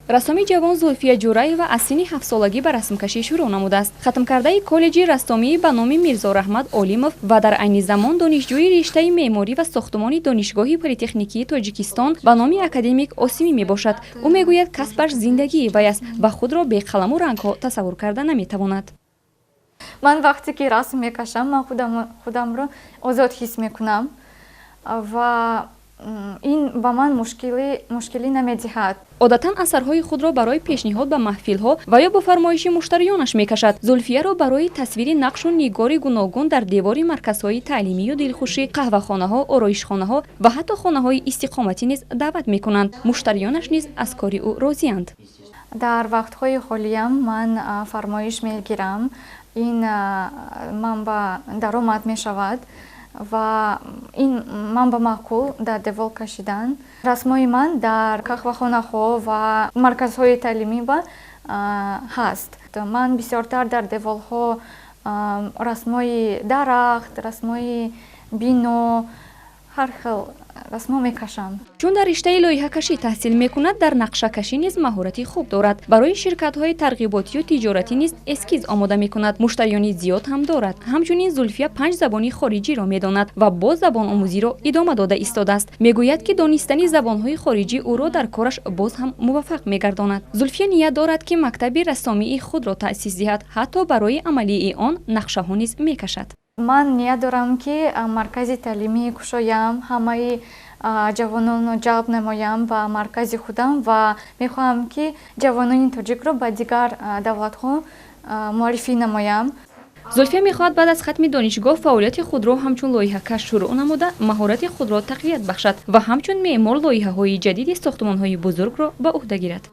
Рассоми ҷавон Зулфия Ҷураева аз синни 7-солагӣ ба расмкашӣ шурӯъ намудааст. Хатмкардаи коллеҷи рассомии ба номи Мирзо Раҳмат Олимов ва дар айни замон донишҷӯи риштаи меъморӣ ва сохтумони Донишгоҳи политехникии Тоҷикистон ба номи академик Осимӣ мебошад. Ӯ мегӯяд, касбаш зиндагии вай аст ва худро бе қаламу рангҳо тасаввур карда наметавонад. Ман вақте ки расм мекашам, ман худамро озод ҳис мекунам ва ин ба ман мушкилӣ намедиҳад. Одатан асарҳои худро барои пешниҳод ба маҳфилҳо ва ё бо фармоиши муштариёнаш мекашад. Зулфияро барои тасвири нақшу нигори гуногун дар девори марказҳои таълимию дилхушӣ, қаҳвахонаҳо, ороишхонаҳо ва ҳатто хонаҳои истиқоматӣ низ даъват мекунанд. Муштариёнаш низ аз кори ӯ розианд. Дар вақтҳои холиям ман фармоиш мегирам. Ин ман ба даромад мешавад ва ин ман ба маъқул дар девол кашидан. Расмҳои ман дар қаҳвахонаҳо ва марказҳои таълимӣ ба ҳаст. Ман бисёртар дар деволҳо расмҳои дарахт, расмҳои бино, ҳар хел расмҳо мекашам. Чун дар риштаи лоиҳакашӣ таҳсил мекунад, дар нақшакашӣ низ маҳорати хуб дорад. Барои ширкатҳои тарғиботию тиҷоратӣ низ эскиз омода мекунад. Муштариёни зиёд ҳам дорад. Ҳамчунин Зулфия панҷ забони хориҷиро медонад ва боз забономӯзиро идома дода истодааст. Мегӯяд, ки донистани забонҳои хориҷӣ ӯро дар кораш боз ҳам муваффақ мегардонад. Зулфия ният дорад, ки мактаби рассомии худро таъсис диҳад. Ҳатто барои амалии он нақшаҳо низ мекашад. Ман ният дорам, ки маркази таълимӣ кушоям, ҳамаи ҷавононро ҷалб намоям ба маркази худам ва мехоҳам, ки ҷавонони тоҷикро ба дигар давлатҳо муаррифӣ намоям. Зулфия мехоҳад баъд аз хатми донишгоҳ фаъолияти худро ҳамчун лоиҳакаш шурӯъ намуда, маҳорати худро тақвият бахшад ва ҳамчун меъмор лоиҳаҳои ҷадиди сохтумонҳои бузургро ба ӯҳда гирад.